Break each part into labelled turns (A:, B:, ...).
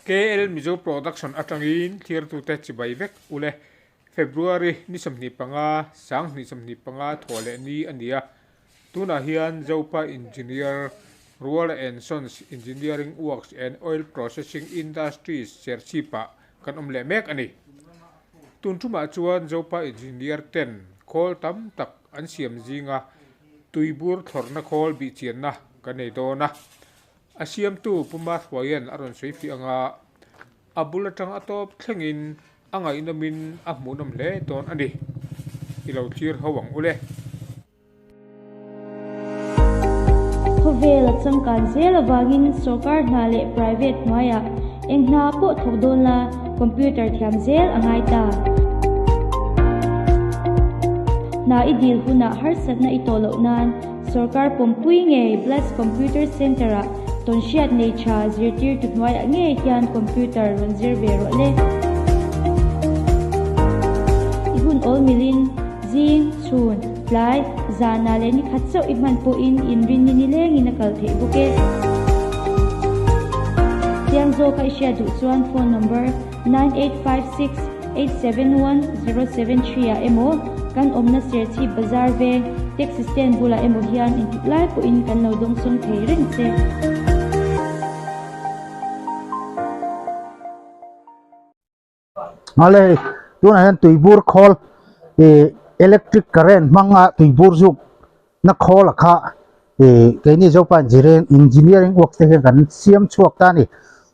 A: KL Mizo Production atangin thirtute chibai vek ule. February ni 25, 2025 thawh leh ni a ni a. Tunah hian Zopa Engineer, Ruala and Sons Engineering Works and Oil Processing Industries Serchhip-ah kan awm leh mek a ni. Tun tumah chuan Zopa Engineer ten khawl tam tak an siam zinga tuibur thlawrhna khawl bihchianna kan nei dawn a. A siamtu Pu Mathwayan a rawn sawi fiah anga a bul atang a tawp thlengin a ngaihnawmin a hmuhnawm hle dawn a ni. I lo thlir ho ang ule.
B: Khawvel a changkan zel avangin sorkar hna leh private hnuaiah eng hna pawh thawk dawn la computer thiam zel a ngai ta. Hna i dil hunah harsatna i tawh loh nan Sorkar pawmpui ngei Bless Computer Centre-ah tawnhriat nei tha zirtirtu hnuaiah ngei hian computer rawn zir ve rawh le. I hun awl milin, zing, chhun, tlai, zanah leh nikhat chauh i hman pawhin inrinni nilengin a kal theih bawk e. Chiang zawka i hriat duh chuan phone number 9856871073 ah emaw kan awmna Serchhip Bazar veng Taxi stand bulah emaw hian intik lai pawhin kan lo dawngsawng thei reng che.
C: Ngale hei tunah hian tuibur khawl ih electric current hmanga tuibur zuk na khawl a kha ih keini Zopa engineering works te hian kan siam chhuak ta a ni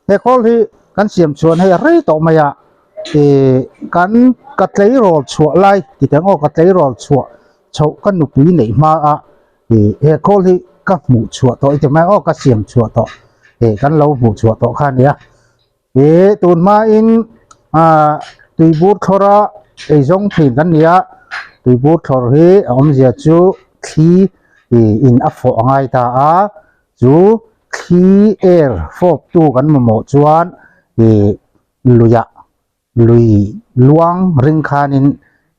C: he khawl hi kan siam chhuan hei a rei tawh mai a ih kan ka tleirawl chhuah lai ti teh ang aw ka tleirawl chhuah chhoh ka nupui neih hma a ih he khawl hi ka hmuh chhuah tawh i ti mai ang aw ka siam chhuah tawh ih kan lo hmuh chhuah tawh kha a ni a. He tun hmain ah tuibur thlawr a eizawng thin kan ni a tuibur thlawr hi a awmzia chu thli ih in a fawh a ngai ta a chu thli air fawp tu kan mamawh chuan ih luiah lui luang ring khanin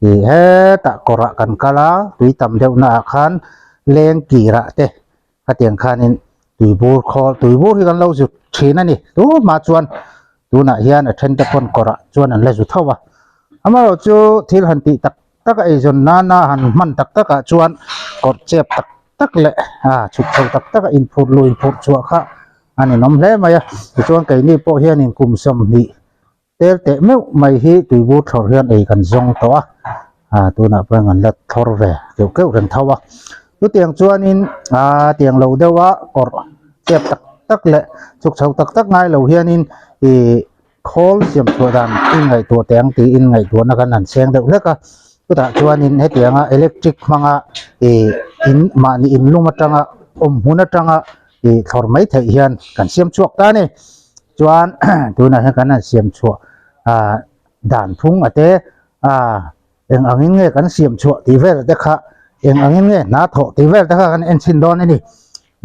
C: ih hetah kawrah kan kal a tui tam deuh naah khan leng kirah te. Hetiang khanin tuibur khawl tuibur hi kan lo zut thin a ni tumah chuan tunah hian a then te pawn kawrah chuan an la zu tho a amaherawh chu thil han tih tak tak a eizawn nana han hman tak takah chuan kawr chep tak tak leh ah chhuk chho tak tak a inphurh lui inphurh chhuah kha a ninawm hle mai a tichuan keini pawh hianin kum 20 Tel teh meuh mai hi tuibur thlawr hian ei kan zawng tawh a, ah tunah pawh hian kan la thlawr ve keuh keuh reng tho a. Chutiang chuanin ah tiang lo deuh a kawrh chep tak tak leh chhuk chho tak tak ngai lo hianin ih khawl siam chhuah dan i ngaihtuah teh ang tiin ngaihtuahna kan han chheng deuh hlek a. Chutah chuanin hetianga electric hmanga ih in mahni inlum atanga awm hmun atanga ih thlawr mai theih hian kan siam chhuak ta a ni. Chuan tunah hian kan han siam chhuah ah dan phung a te ah eng angin nge kan siam chhuah tih vel te kha eng angin nge hna thawh tih vel te kha kan en chhin dawn a ni.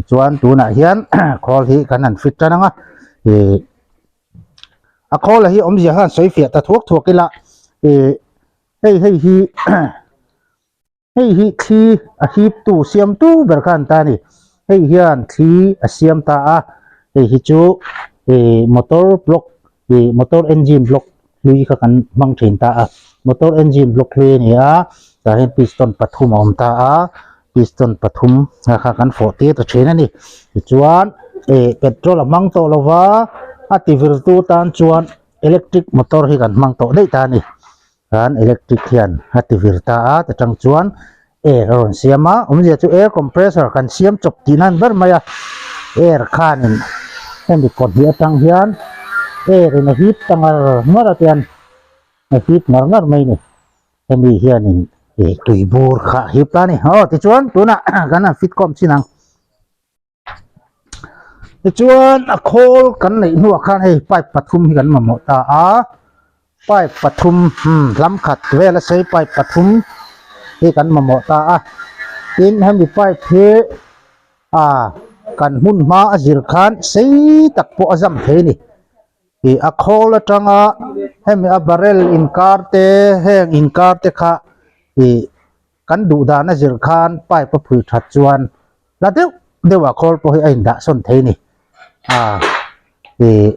C: Chuan tunah hian khawl hi kan han fit tan ang a ih a khawl hi awmzia khan sawi fiah ta thuak thuak ila ih hei hei hi Hei hi thli a hiptu siamtu ber kha an ta a ni. Hei hian thli a siam ta a, hei hi chu ih motor block ih motor engine block hlui kha kan hmang thin ta a. Motor engine block hlui a ni a, tah hian piston pathum a awm ta a, piston pathum kha kha kan fawh tir ta thin a ni. Tichuan ih petrol a hmang tawh lo va, a ti virtu tan chuan electric motor hi kan hmang tawh daih ta a ni. Khan electric hian a ti vir ta a ta tang chuan air a rawn siam a awmzia chu air compressor kan siam chawp tih nan ber mai a air khanin hemi kawt hnih atang hian air in a hip ta ngar ngar a tian a hip ngar ngar mai a ni hemi hianin ih tui bur kha a hip ta a ni aw tichuan tunah kan han fit khawm chin ang. Tichuan a khawl kan neih hnuah khan hei pipe pathum hi kan mamawh ta a pipe pathum hmm lam khat vel a sei pipe pathum hi kan mamawh ta a tin hemi pipe hi ah kan hmun hma a zir khan sei tak pawh a zam thei a ni ih a khawl atanga hemi a barrel inkar te heng inkar te kha ih Kan duh dan a zir khan pipe a phui that chuan la deuh deuh ah khawl pawh hi a indah sawn thei a ni. Aa ih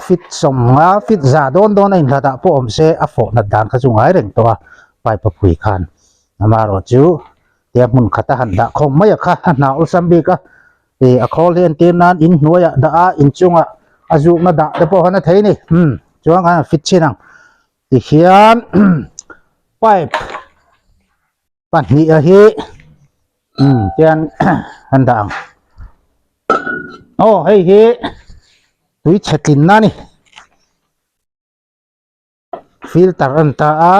C: Fit sawmnga fit za dawn dawn a inhlat ah pawh awm se a fawh nat dan kha chu ngai reng tawh a pipe a phui khan amaherawh chu tia hmun khat a han dah khawm mai a kha a hna awlsam bik a ih a khawl hi entir nan in hnuaiah dah a inchungah a zukna dah te pawh khan a thei a ni umm chuan khan a fit chin ang tihian pipe pahnih a hi umm tian an dah ang aw hei hi tui chhe tlinna a ni filter a ni ta a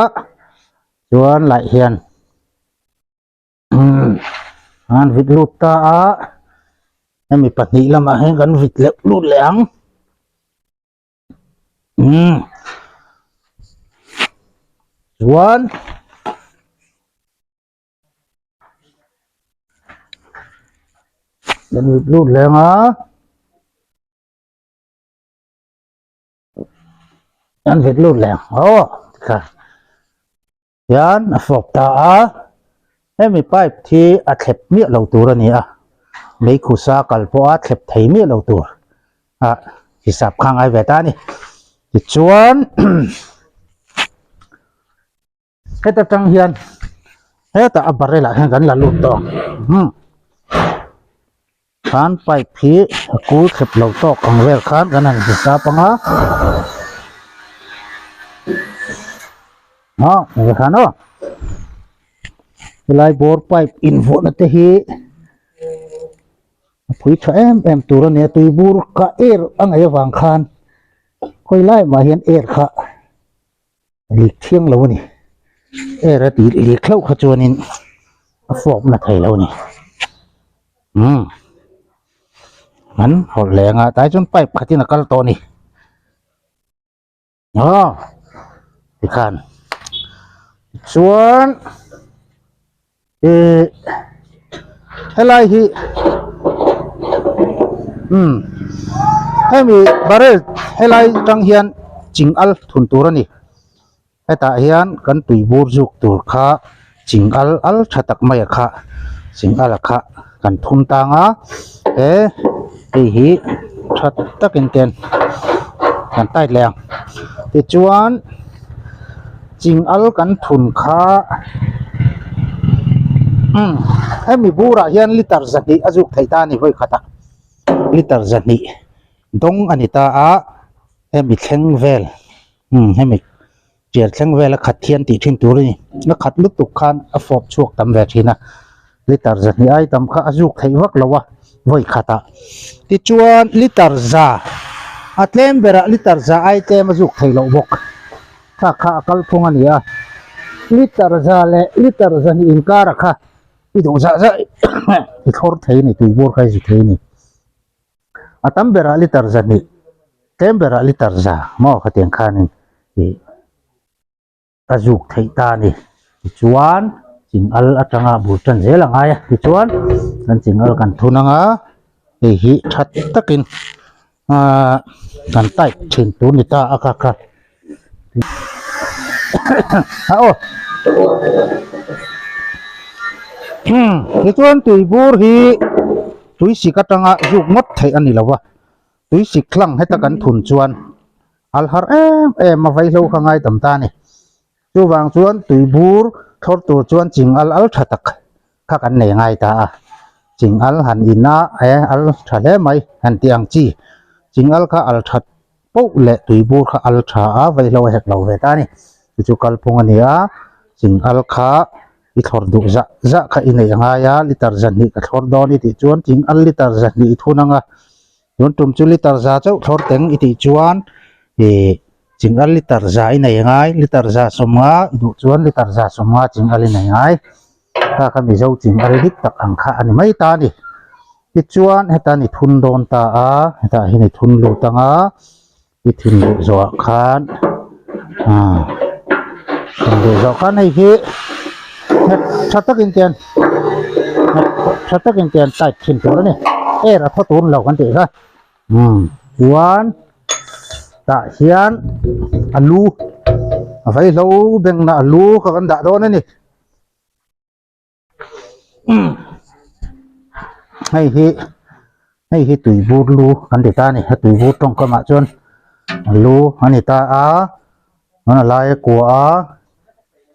C: chuan laih hian umm an vit lut ta a hemi pahnih lamah hian kan vit leh lut leh ang. Umm chuan kan lut lut leng a kan vet lut leng aw tikha hian a fawp ta a hemi pipe hi a thlep miah lo tur a ni a meikhusa kal pawh a thlep thei miah lo tur a hisap kha ngai ve ta a ni tichuan heta tang hian hetah a barrel ah hian kan la lut tawh ang khan pipe hi a kul thlep lo tawk ang vel khan kan han hisap ang a ah khan aw helai bawr pipe invuahna te hi A phui tha em em tur a nia tui bur kha air a ngaih avang khan khawi lai mah hian air kha lik thiang lo a ni air a tih lik hlauh kha chuanin a fawp na thei lo a ni umm an hawlh leh anga tlai chuan pipe khatin a kal tawh a ni. Aw tikhan chuan ih helai hi umm hemi barrel helai atang hian ching al thun tur a ni hetah hian kan tui bur zuk tur kha ching al al tha tak mai a kha ching al a kha kan thum tang a he hei hi tha takin ten kan tight leh ang tichuan ching al kan thun kha umm hemi burah hian liter zahnih a zuk theih ta a ni vawi khatah liter zahnih dawng a ni ta a hemi thleng vel umm hemi. Tiar thleng vela khat thian tih thin tur a ni. A khat lutuk khan a fawp chhuak tam ve thin a, litre zahnih ai tam kha a zuk theih vak lo a vawi khatah. Tichuan litre za a tlem berah litre za ai tlem a zuk theih loh bawk. Kha kha a kalphung a ni a, litre za leh litre zahnih inkara kha i duh zah zah i thlawr thei a ni, tuibur kha i zu thei a ni. A tam berah litre zahnih, tlem berah litre za maw khatiang khanin ih a zuk theih ta a ni. Tichuan ching al atanga bul tan zel a ngai a, tichuan kan ching al kan thun anga hei hi tha takin ahh kan tight thin tur ni ta a kha kha. A aw tichuan tuibur hi tui sik atanga zuk ngawt theih a ni lo a tui sik hlang heta kan thun chuan al har em em a vaihlo kha ngai tam ta a ni chuvang chuan tuibur thlawr tur chuan ching al al tha tak kha kan nei ngai ta a ching al han in a e al tha hle mai han tih ang chi ching al kha al that poh leh tuibur kha al tha a vaihlo a hek lo ve ta a ni chu chu kalphung a ni a ching al kha i thlawr duh zah zah kha i neih a ngai a litre zahnih ka thlawr dawn i tih chuan ching al litre zahnih i thun ang a tun tum chu litre za chauh thlawr teng i tih chuan ih ching al litre za i nei a ngai litre za sawmnga i duh chuan litre za sawmnga ching al i nei ngai. Kha kha Mizo ching al dik tak ang kha a ni mai ta a ni. Tichuan heta ni thun dawn ta a, hetah hi ni thun lut ang a, i thun luh zawhah khan ah thun luh zawh khan hei hi nghet tha takin tian nghet tha takin tian tight thin tur a ni. Air a thaw tur lo kan tih kha. Umm chuan tah hian a lu a vaihlo bengna a lu kha kan dah dawn a ni. Hei hi hei hi tuibur lu kan ti ta a ni a tuibur tawngkamah chuan. A lu a ni ta a chuan a laia kua a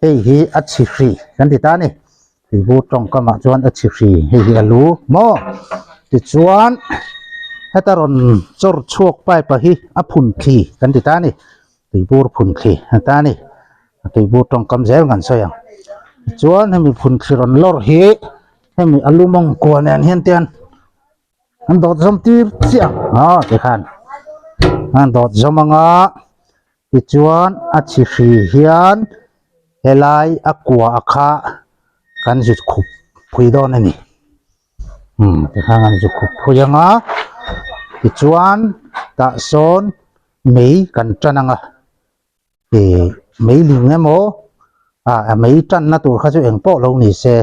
C: hei hi a chhi hri kan ti ta a ni tuibur tawngkamah chuan a chhi hri hei hi a lu maw tichuan heta rawn chawr chhuak pipe a hi a phun thli kan ti ta a ni tuibur phun thli a ta a ni a tuibur tawngkam zel kan sawi ang tichuan hemi phun thli rawn lawr hi hemi a lu mawng kua nen hian te hian an dawt zawm tir chiah ang aw tikhan an dawt zawm anga tichuan a chhi hri hian helai a kua a kha kan zut khup phui dawn a ni umm tikhan an zut khup phui anga tichuan tah sawn mei kan tan anga. Ih mei ling emaw ah a mei tanna tur kha chu eng pawh lo ni se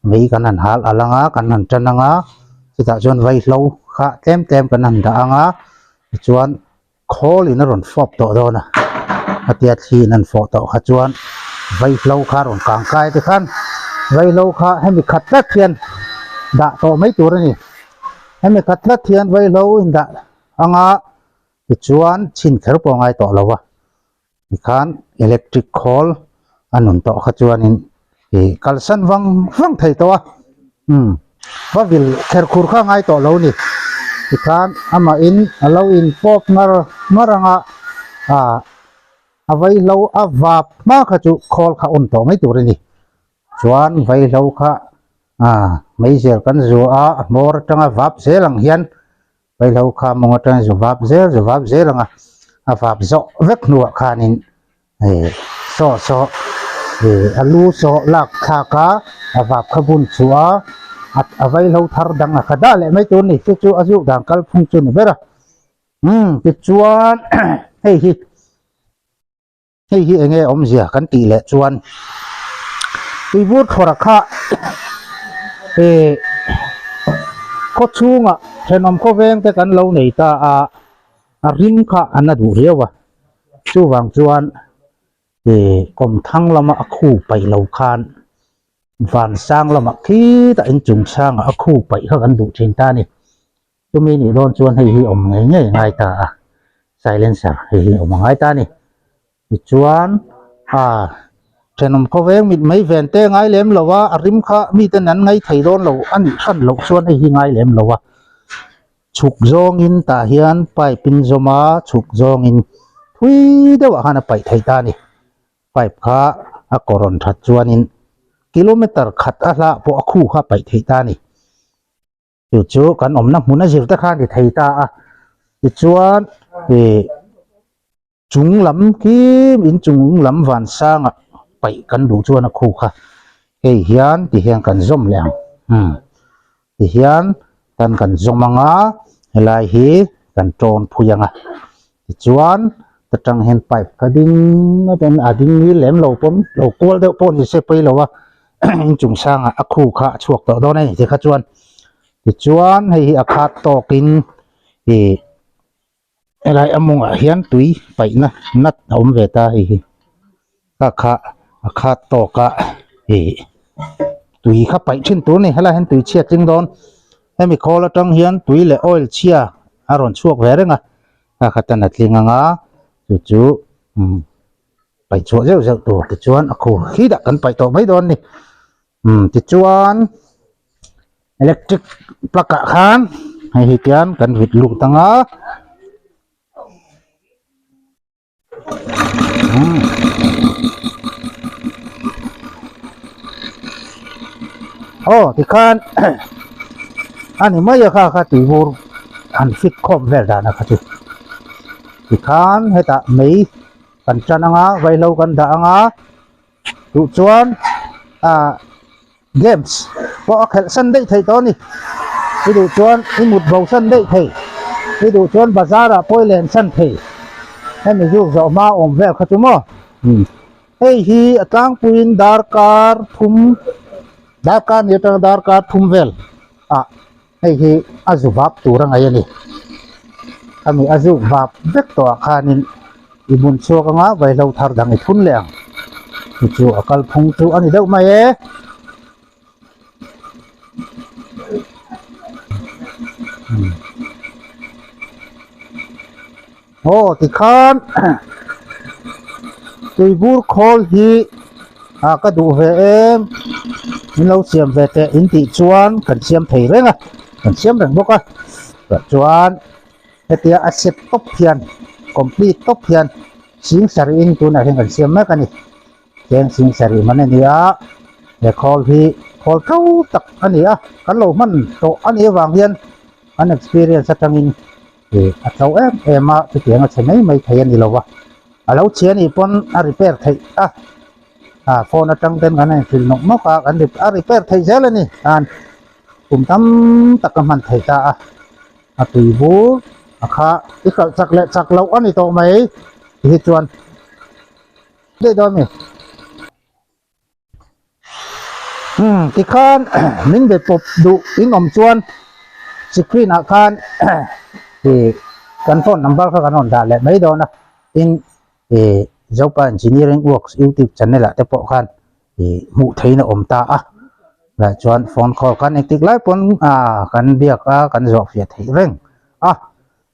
C: mei kan han hal alh anga kan han tan anga chutah chuan vaihlo kha tlem tlem kan han dah anga tichuan khawl in a rawn fawp tawh dawn a a tia thli in an fawh tawh kha chuan vaihlo kha a rawn kang kai te khan vaihlo kha hemi khat tlat hian dah tawh mai tur a ni hemi khat tlat hian vaihlo in dah anga. Tichuan chhin kher pawh a ngai tawh lo a, tikhan electric khawl a nun tawh kha chuanin ih kalsan vang vang thei tawh a, umm va vil kher khur kha a ngai tawh lo ni, tikhan amahin a lo inpawp ngar ngar anga ah a vaihlo a vap hma kha chu khawl kha a awm tawh mai tur a ni. Chuan vaihlo kha ah meizel kan zu a, a hmawr atanga vap zel ang hian vaihlo kha mawng atanga zu vap zel zu vap zel ang a, a vap zawh vek hnuah khanin eh saw saw eh a lu saw lak thlak a, a vap kha bun chhuah a, a vaihlo thar dang a kha dah leh mai tur a ni, chu chu a zuk dan kalphung chu a ni ber a, umm tichuan hei hi. Hei hi enge awmzia kan tih leh chuan tuibur thlawrh kha eh khaw chhungah thenawm khawveng te kan lo nei ta a, a rim kha a na duh riau a, chuvang chuan eh kawmthang lama a khu paih lo khan vansang lamah khitah inchung sangah a khu paih kha kan duh thin ta a ni. Chumi nih dawn chuan hei hi awm ngei ngei a ngai ta a, silencer hei hi awm a ngai ta a ni. Tichuan ah thenawm khawveng mit mai ven te ngai lem lo a, a rim kha miten an ngai thei dawn lo a nih hran loh chuan hei hi ngai lem lo a. Chhuk zawngin tah hian pipe in zawm a, chhuk zawngin thui deuhah khan a paih thei ta a ni. Pipe kha a kawrawn that chuanin kilometer khat a hlah pawh a khu kha a paih thei ta a ni. Chu chu kan awmna hmun a zir te khan ti thei ta a tichuan ih chung lam khi inchung lam van sangah paih kan duh chuan a khu kha hei hian ti hian kan zawm leh ang umm ti hian tan kan zawm ang a helai hi kan tawn phui ang a tichuan ta tang hian pipe kha ding a ding ngil lem lo pawn lo kual deuh pawh ni se pawi lo a. inchung sangah a khu kha a chhuak tawh dawn a ni tikha chuan tichuan hei hi a khat tawkin ih helai a mawngah hian tui paihna nut a awm ve ta hei hi kha kha a khat tawka ih tui kha paih thin tur a ni helai hian tui chhia tling dawn hemi khawl atang hian tui leh oil chhia a rawn chhuak ve reng a kha kha tan a tling anga chu chu umm. Paih chhuah zeuh zeuh tur tichuan a khu hi dah kan paih tawh mai dawn a ni umm tichuan electric plug ah khan hei hi tian kan vit lut ang a umm aw tikhan a ni mai a kha kha tuibur han fit khawm vel dan a kha chu tikhan hetah mei. Kan tan anga vaihlo kan dah anga duh chuan ah games pawh a khelh san daih theih tawh a ni i duh chuan i mut bo san daih thei i duh chuan bazar ah pawh i len san thei hemi zuk zawh hma awm vel kha chu maw umm hei hi a tlangpuiin darkar thum darkar ni atanga darkar thum vel ah hei hi a zu vap tur a ngaih a ni khami a zuk vap vek tawh ah khanin i bun chhuak anga vaihlo thar dang i phun leh ang chu chu a kalphung chu a ni deuh mai e. Aw tikhan tuibur khawl hi ah ka duh ve em min lo siam ve teh in tih chuan kan siam thei reng a kan siam reng bawk a tah chuan hetia a set tawp hian complete tawp hian sing sarih in tunah hian kan siam mek a ni. Cheng sing sarih man a ni a, he khawl hi khawl tho tak a ni a, kan lo hman tawh a nih avang hian an experience atangin ih a tlo em em a, chutiang a chhe mai mai thei a ni lo va, a lo chhe a nih pawn a repair theih a, ah phone atang ten kan han hrilh nawk nawk a, kan a repair theih zel a ni tan kum tam tak a hman thei ta a, a tui bur a kha i hralh chak leh chak loh a ni tawh mai ti hi chuan. Daih dawn mi. Umm tikhan min be pawp duh in awm chuan screen ah khan ih kan phone number kha kan rawn dah leh mai dawn a tin ih Zopa Engineering Works youtube channel ah te pawh khan ih hmuh theih in a awm ta a lah chuan phone call khan engtik lai pawn ah kan biak a kan zawh fiah theih reng a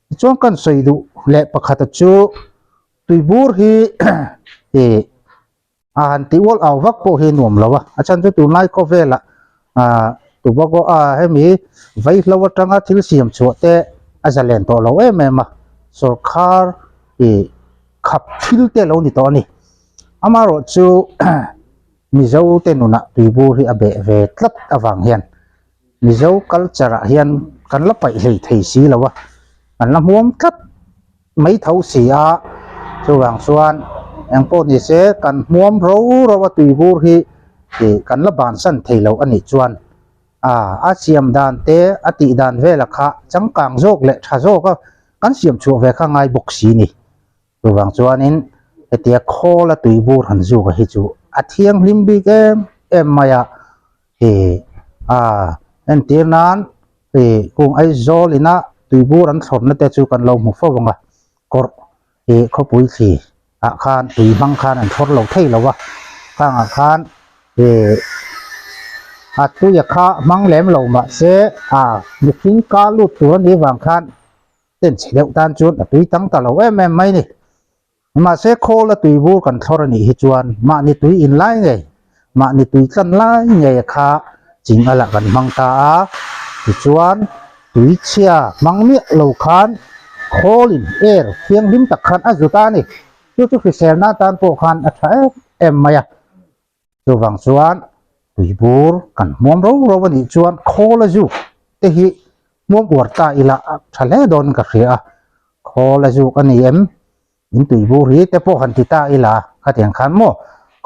C: tichuan kan sawi duh leh pakhat a chu. Tuibur hi ih a han tih ual au vak pawh hi nuam lo a, a chhan chu tunlai khawvelah ah Tobago ah hemi vaihlo atanga thil siam chhuah te a zalen tawh lo em em a, sawrkhar ih khap thil te a lo ni tawh a ni. Amaherawh chu Mizo te nunah tuibur hi a beh ve tlat avang hian Mizo culture ah hian kan la paih hlei thei si lo a, kan la hmuam tlat. Mai tho si a, chuvang chuan eng pawh ni se kan hmuam ro ro a tuibur hi ih kan la bansan thei lo a nih chuan a a siam dan te a tih dan vela kha changkang zawk leh tha zawk a kan siam chhuah ve kha ngai bawk si ni. Chuvang chuanin hetia khawl a tuibur han zuk a hi chu a thianghlim bik em em mai a ih a entir nan ih kung Aizawl ina tuibur an thlawrna te chu kan lo hmu fo ang a kawrh ih khawpui thli ah khan tui hmang khan an thlawr lo thei lo a khangah khan ih a tuia kha hmang lem lo mahse a mihring ka lut tur a nih vang khan ten chhe deuh tan chuan a tui tang ta lo em em mai a ni. Mahse khawl a tuibur kan thlawr a nih hi chuan mahni tui in lai ngei, mahni tui tlan lai ngei a kha ching a lah kan hmang ta a, tichuan tui chhia hmang miah lo khan khawl in air thianghlim tak khan a zut a ni. Chu chu hriselna atan pawh khan a tha em em mai a. Chuvang chuan tuibur kan hmuam ro ro a nih chuan khawl a zuk te hi hmuam uar ta ila a tha hle dawn ka hria a, khawl a zuk a ni em? In tuibur hi te pawh han ti ta ila khatiang khan maw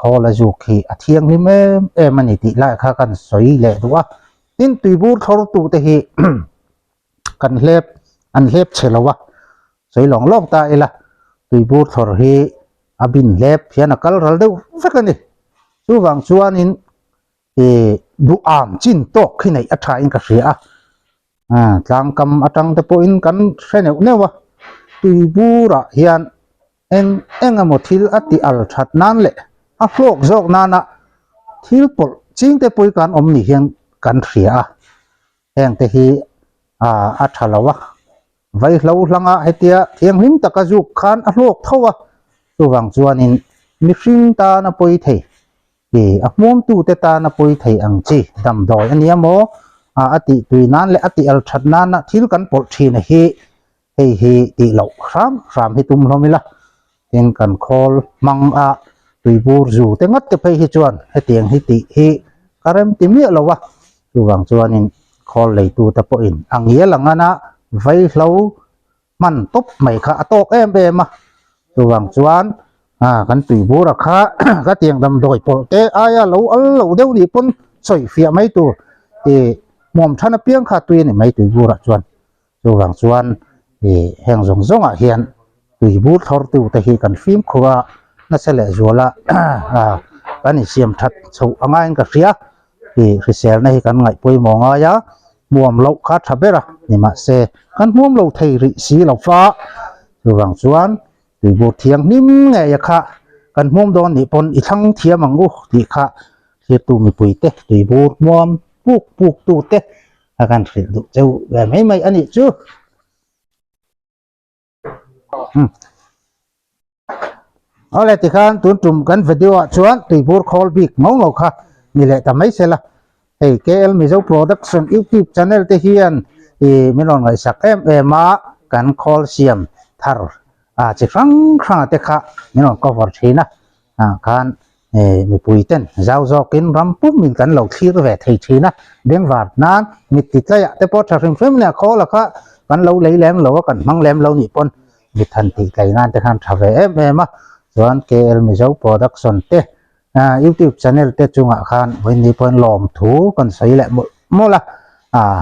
C: khawl a zuk hi a thianghlim em em a ni tih lai kha kan sawi leh duh a, tin tuibur thlawr tu te hi kan hlep an hlep chhe lo a, sawi lawng lawng ta ila tuibur thlawr hi a bin hlep hian a kal ral deuh vek a ni. Chuvang chuanin ih duham chin tawk hi neih a tha in ka hria a, ah tlangkam atang te pawhin kan hre neuh neuh a, tuiburah hian eng eng emaw thil a tih al that nan leh a hlawk zawk nana thil pawlh ching te pawhin kan awm ni hian kan hria a, heng te hi ah a tha lo a. Vaihlo hlanga hetia thianghlim taka zuk khan a hlawk tho a, chuvang chuanin mihring tana pawi thei ih a hmuamtute tana pawi thei ang chi damdawi a nia maw? Ah a tih tui nan leh a tih al that nana thil kan pawlh thin a hi hei hi tih loh hram hram hi tum hlawm ila, tin kan khawl hmang a tuibur zu te ngat te phei hi chuan hetiang hi tih hi ka rem ti miah lo a, Chuvang chuanin khawl leitute pawhin a ngial ang ana vaihlo hman tawp mai kha a tawk em em a. Chuvang chuan kan tuibura kha ka tiang damdawi pawlh te aia lo al lo deuh nih pawn sawi fiah mai tur ih hmuam than apiang kha tui a ni mai tuiburah chuan. Chuvang chuan ih heng zawng zawngah hian tuibur thlawrtute hi kan fimkhur a, nasa leh zuala kan insiam that chhoh a ngaiin ka hria. Ih hriselna hi kan ngaih pawimawh ngai a, hmuam loh kha tha ber a ni mahse kan hmuam lo thei rih si lo fa. Chuvang chuan tuibur thianghlim ngei a kha kan hmuam dawn nih pawn i thlang thiam ang u tih kha thlirtu mipuite tuibur hmuam puk puk tute a kan hrilh duh cheu ve mai mai a nih chu. Awle tikhan tun tum kan video ah chuan tuibur khawl bik ngau ngau kha ni leh ta mai sela. Hei KL Mizo Production YouTube channel te hian ih min rawn ngaihsak em em a, kan khawl siam thar ah chi hrang hrang ah te kha min rawn cover thin a, ah khan ih mipui ten zau zawkin ram pum in kan lo thlir ve thei thin a, bengvar nan mit ti tlaiah te pawh tha hrim hrim nia khawl a kha kan lo lei lem lo a kan hmang lem lo nih pawn mit han tih tlai nan te khan tha ve em em a, chuan KL Mizo Production te ah youtube channel te chungah khan vawiin pawhin lawmthu kan sawi leh mawlh mawlh a ah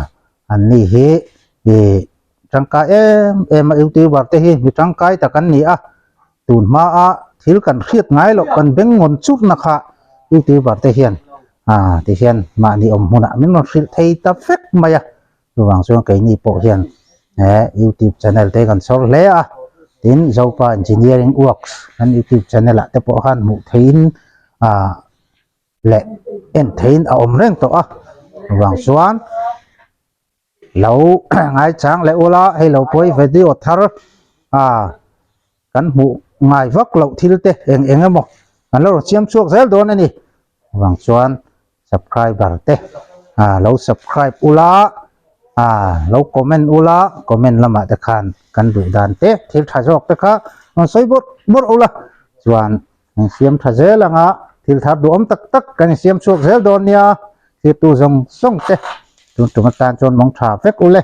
C: an ni hi ih tangkai em em a youtuber te hi mi tangkai tak an ni a tun hmaa thil kan hriat ngai loh kan beng ngawn churna kha youtuber te hian ah ti hian mahni awm hmunah min rawn hrilh thei ta vek mai a. Chuvang chuan keini pawh hian he youtube channel te kan chhawr hle a, tin Zopa Engineering Works kan youtube channel ah te pawh khan hmuh theihin ah leh en theihin a awm reng tawh a, chuvang chuan lo ngaichang leh ula hei lo pawi video thar ah kan hmuh ngai vak loh thil te eng eng emaw kan lo rawn siam chhuak zel dawn a ni, chuvang chuan. Subscriber te ah lo subscribe ula ah lo comment ula comment lamah te khan kan duh dan te thil tha zawk te kha rawn sawi bawrh bawrh ula chuan in siam tha zel anga thil thar duhawm tak tak kan in siam chhuak zel dawn nia thirtu zawng zawng te tun tum atan chuan mawng tha vek ule.